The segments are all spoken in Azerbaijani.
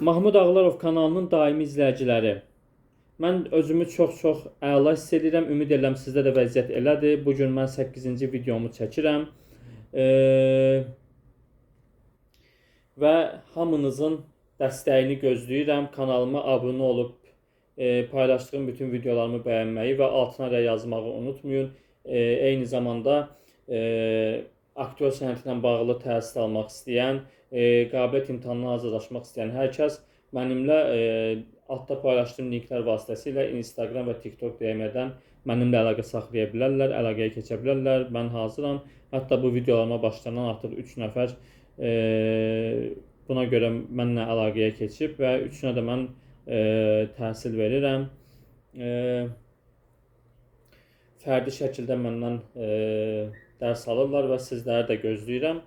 Mahmud Ağlarov kanalının daimi izləyiciləri. Mən özümü çox-çox əla hiss edirəm. Ümid edirəm sizdə də vəziyyət elədir. Bu gün mən 8-ci videomu çəkirəm. Və hamınızın dəstəyini gözləyirəm. Kanalıma abunə olub paylaşdığım bütün videolarımı bəyənməyi və altına rəy yazmağı unutmayın. Eyni zamanda aktyor sənəti ilə bağlı təhsil almaq istəyən, qabiliyyət imtahanına hazırlaşmaq istəyən hər kəs mənimlə altda paylaşdığım linklər vasitəsilə Instagram və TikTok DM-dən mənimlə əlaqə saxlaya bilərlər, əlaqəyə keçə bilərlər. Mən hazıram. Hətta bu videolarıma başlayan artıq 3 nəfər buna görə mənimlə əlaqəyə keçib və üçünə də mən təhsil verirəm. Fərdi şəkildə məndən dərs alırlar və sizləri də gözləyirəm.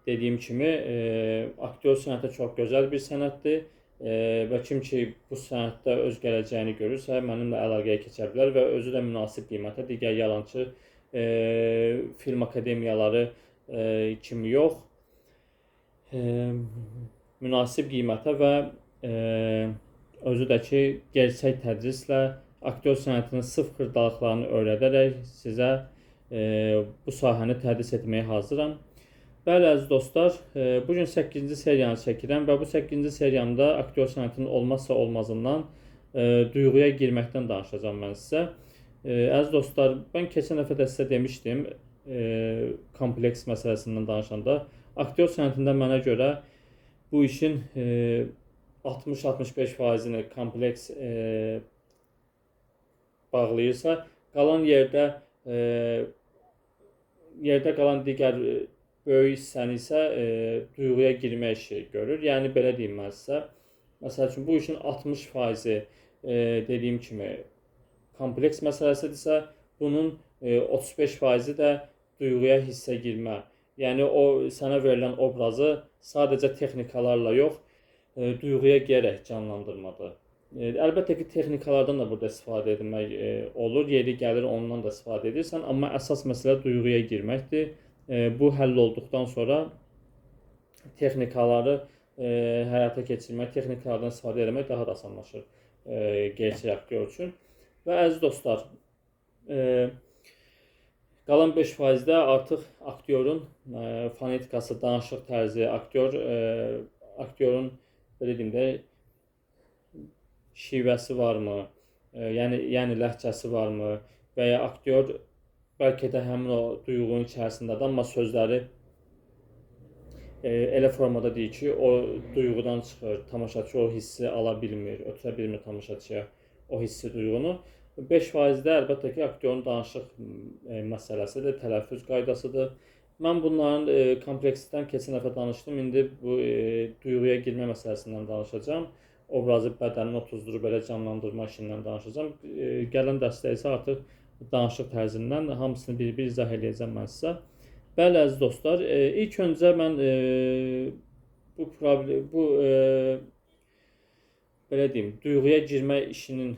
Dediyim kimi, aktyor sənəti çox gözəl bir sənətdir və kim ki bu sənətdə öz gələcəyini görürsə, mənimlə əlaqəyə keçə bilər və özü də münasib qiymətə, digər yalançı film akademiyaları kimi yox, münasib qiymətə və özü də ki gerçək tədrislə aktyor sənətinin sırf xırdalıqlarını öyrədərək sizə bu sahəni tədris etməyə hazıram. Bəli, əziz dostlar, bu gün 8-ci seriyanı çəkirəm və bu 8-ci seriyamda aktyor sənətinin olmazsa olmazından duyğuya girməkdən danışacağam mən sizə. Əziz dostlar, mən keçən dəfə də sizə demişdim, kompleks məsələsindən danışanda, aktyor sənətində mənə görə bu işin 60-65%-ni kompleks bağlayırsa, qalan yerdə qalan digər böyük hissəni isə duyğuya girmə işi görür. Yəni, belə deyim mən sizə. Məsəl üçün, bu işin 60% dediyim kimi kompleks məsələsidirsə, bunun 35%-i də duyğuya hissə girmə. Yəni, o sənə verilən obrazı sadəcə texnikalarla yox, duyğuya girərək canlandırmadır. Əlbəttə ki, texnikalardan da burada istifadə etmək olur. Yeri gəlir, ondan da istifadə edirsən. Amma əsas məsələ duyğuya girməkdir. Bu həll olduqdan sonra texnikaları həyata keçirmək, texnikalardan istifadə etmək daha da asanlaşır gerçək aktyor üçün. Və əziz dostlar, qalan 5%-də artıq aktyorun fonetikası, danışıq tərzi, aktyorun belə deyim də şivəsi varmı, yəni ləhcəsi varmı və ya aktyor bəlkə də həmin o duyğunun içərisindədir, amma sözləri elə formada deyir ki, o duyğudan çıxır, tamaşaçı o hissi ala bilmir, ötürə bilmir tamaşaçıya o hissi, duyğunu. 5%-də əlbəttə ki, aktyorun danışıq məsələsidir, tələffüz qaydasıdır. Mən bunların kompleksdən keçən dəfə danışdım, indi bu duyğuya girmə məsələsindən danışacağam. Obrazı bədənin otuzdurub belə canlandırma işindən danışacağam. Gələn dərsdə isə artıq danışıq tərzindən hamısını bir-bir izah eləyəcəm mən sizə. Bəli, əziz dostlar, ilk öncə mən bu belə deyim, duyğuya girmə işinin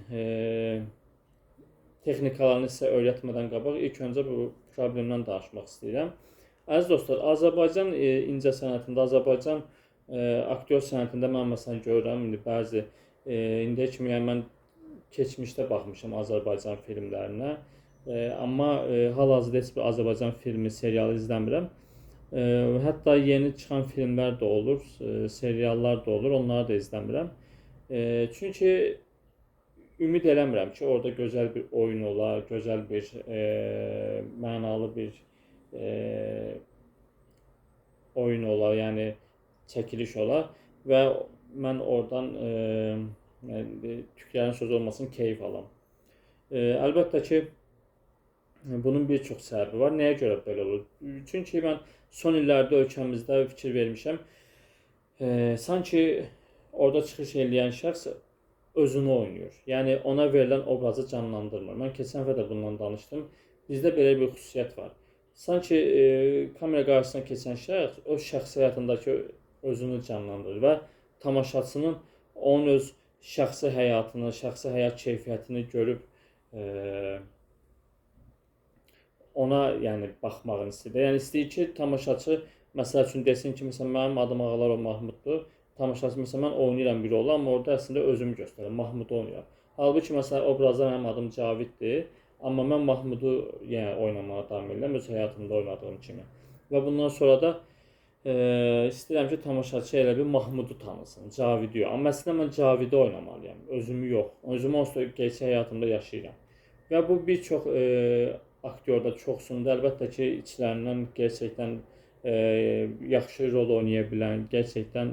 texnikalarını sizə öyrətmədən qabaq ilk öncə bu problemdən danışmaq istəyirəm. Əziz dostlar, Azərbaycan incə sənətində, Azərbaycan aktyor sənətində mən məsələn görürəm, indi bəzi, indiyə kimi yəni mən keçmişdə baxmışam Azərbaycan filmlərinə, amma hal-hazırda heç bir Azərbaycan filmi, serialı izləmirəm. Hətta yeni çıxan filmlər də olur, seriallar da olur, onları da izləmirəm. Çünki ümid eləmirəm ki, orada gözəl bir oyun olar, gözəl bir, mənalı bir oyun olar, yəni çəkiliş olar və mən oradan tüklərin sözü olmasın, keyif alam. Əlbəttə ki, bunun bir çox səbəbi var. Nəyə görə belə olur? Çünki mən son illərdə ölkəmizdə fikir vermişəm. Sanki orada çıxış eləyən şəxs özünü oynayır. Yəni, ona verilən obrazı canlandırmır. Mən keçən dəfə də bundan danışdım. Bizdə belə bir xüsusiyyət var. Sanki kamera qarşısına keçən şəxs öz şəxsi həyatındakı özünü canlandırır və tamaşaçının onun öz şəxsi həyatını, şəxsi həyat keyfiyyətini görüb ona yəni baxmağını istəyir. Yəni istəyir ki, tamaşaçı məsəl üçün desin ki, məsələn mənim adım Ağlarov Mahmuddur. Tamaşaçı, məsələn, mən oynayıram bir rolu, amma orada əslində özümü göstərirəm, Mahmudu oynayıram. Halbuki, məsələn, obrazda mənim adım Caviddir, amma mən Mahmudu yəni, oynamağa davam edirəm, öz həyatımda oynadığım kimi. Və bundan sonra da istəyirəm ki, tamaşaçı elə bir Mahmudu tanısın, Cavidi yox. Amma əslində mən Cavidi oynamalıyam, özümü yox. Özümü onsuz da gerçək həyatımda yaşayıram. Və bu bir çox aktyorda, çoxsunda əlbəttə ki, içlərindən gerçəkdən yaxşı rol oynaya bilən, gerçəkdən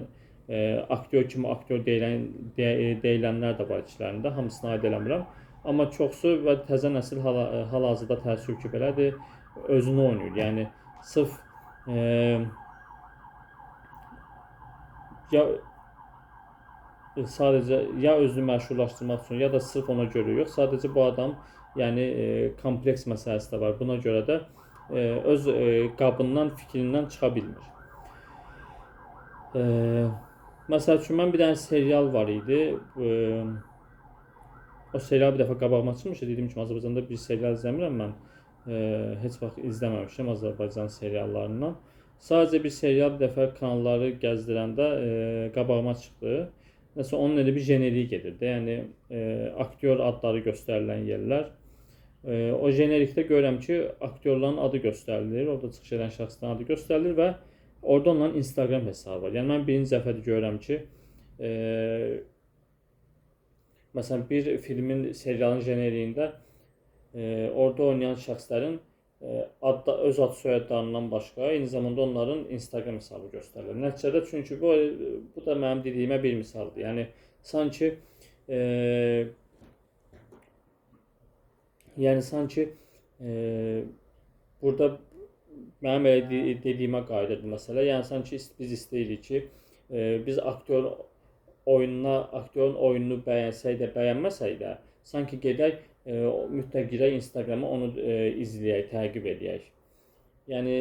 aktyor kimi aktyor deyilənlər də var içlərində. Hamısını aid eləmirəm. Amma çoxsu və təzə nəsil hal-hazırda təəssüf ki, belədir, özünü oynayır. Yəni, sırf ya sadəcə ya özünü məşhurlaşdırmaq üçün, ya da sırf ona görə yox. Sadəcə bu adam, yəni kompleks məsələsi də var. Buna görə də öz qabından, fikrindən çıxa bilmir. Məsəl üçün, mən bir dənə serial var idi. O serial bir dəfə qabağıma çıxmışdı. Dediyim kimi, Azərbaycanda bir serial izləmirəm mən. Heç vaxt izləməmişəm Azərbaycan seriallarından. Sadəcə bir serial bir dəfə kanalları gəzdirəndə qabağıma çıxdı. Nəsə, onun elə bir jeneriyi gedirdi. Yəni, aktyor adları göstərilən yerlər. O jenerikdə görürəm ki, aktyorların adı göstərilir. Orada çıxış edən şəxslərin adı göstərilir və orada onların Instagram hesabı var. Yəni, mən birinci dəfədir görürəm ki, məsələn, bir filmin, serialın jeneriyində orada oynayan şəxslərin öz ad soyadlarından başqa, eyni zamanda onların Instagram hesabı göstərilir. Nəticədə, çünki bu da mənim dediyimə bir misaldır. Yəni, sanki burada mənim elə dediyimə qayıdırdı məsələ. Yəni, sanki biz istəyirik ki, biz aktyorun oyununu bəyənsək də, bəyənməsək də, sanki gedək, mütləq girək Instagrama, onu izləyək, təqib eləyək. Yəni,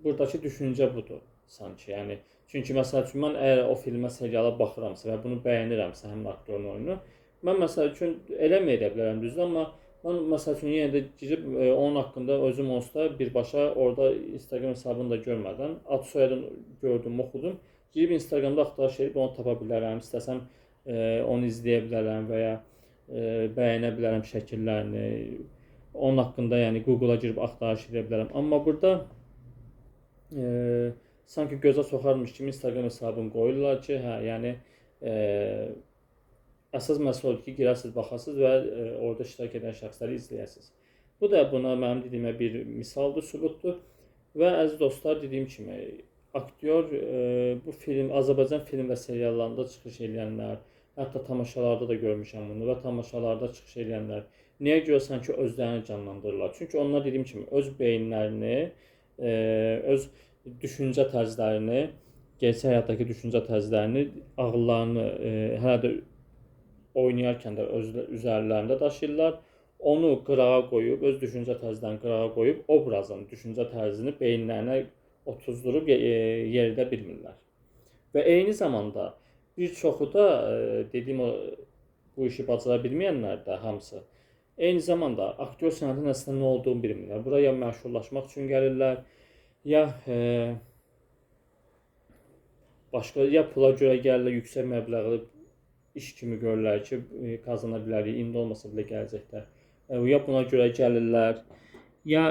buradakı düşüncə budur sanki. Yəni, çünki məsəl üçün, mən əgər o filmə, seriala baxıramsa və bunu bəyənirəmsə, həmin aktyorun oyununu, mən məsəl üçün eləməyə də bilərəm düzdür, amma mən məsəl üçün yenə də girib onun haqqında özüm onsuz da birbaşa orada Instagram hesabını da görmədən, ad soyadını gördüm, oxudum, girib Instagramda axtarış edib onu tapa bilərəm, istəsəm onu izləyə bilərəm və ya bəyənə bilərəm şəkillərini, onun haqqında yəni Google-a girib axtarış edə bilərəm. Amma burada sanki gözə soxarmış kimi Instagram hesabını qoyurlar ki, hə, yəni əsas məsələ odur ki, girəsiniz, baxasınız və orada iştirak edən şəxsləri izləyəsiniz. Bu da buna mənim dediyimə bir misaldır, sübutdur. Və əziz dostlar, dediyim kimi, aktyor bu film, Azərbaycan film və seriallarında çıxış edənlər, hətta tamaşalarda da görmüşəm bunu və tamaşalarda çıxış edənlər niyə görə sanki özlərini canlandırırlar? Çünki onlar dediyim kimi öz beyinlərini, öz düşüncə tərzlərini, gerçək həyatdakı düşüncə tərzlərini, ağıllarını hələ də oynayarkən də öz üzərlərində daşıyırlar. Onu qırağa qoyub, öz düşüncə tərzlərini qırağa qoyub, obrazın düşüncə tərzini beyinlərinə otuzdurub yeridə bilmirlər. Və eyni zamanda bir çoxu da dediyim o, bu işi bacara bilməyənlər də hamısı eyni zamanda aktyor sənətinin əslində nə olduğunu bilmirlər. Bura ya məşhurlaşmaq üçün gəlirlər, ya başqa, ya pula görə gəlirlər, yüksək məbləğli iş kimi görürlər ki, qazana bilərik, indi olmasa belə gələcəkdə. Ya buna görə gəlirlər, ya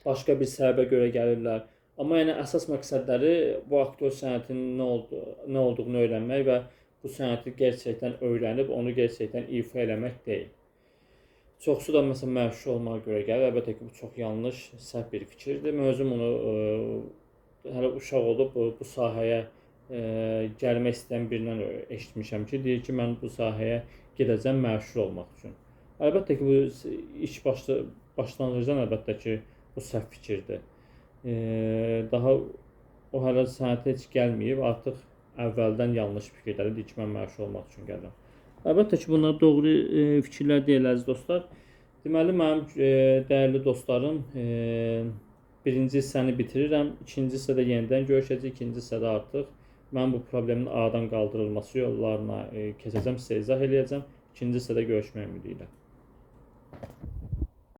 başqa bir səbəbə görə gəlirlər. Amma yəni əsas məqsədləri bu aktyor sənətinin nə olduğunu öyrənmək və bu sənəti gerçəkdən öyrənib onu gerçəkdən ifa eləmək deyil. Çoxsu da məsələn məşhur olmağa görə gəlir. Əlbəttə ki, bu çox yanlış, səhv bir fikirdir. Mən özüm onu hələ uşaq olub bu sahəyə gəlmək istəyən birindən eşitmişəm ki, deyir ki, mən bu sahəyə gedəcəm məşhur olmaq üçün. Əlbəttə ki, bu iş başlanğıcdan əlbəttə ki, bu səhv fikirdir. Daha o hələ sənətə heç gəlməyib, artıq əvvəldən yanlış fikirləri deyir ki, mən məşhur olmaq üçün gəlirəm. Əlbəttə ki, bunlar doğru fikirlər deyil, əziz dostlar. Deməli, mənim dəyərli dostlarım, birinci hissəni bitirirəm. İkinci hissədə yenidən görüşəcəyik. İkinci hissədə artıq mən bu problemin aradan qaldırılması yollarına keçəcəm, sizə izah eləyəcəm. İkinci hissədə görüşmək ümidi ilə.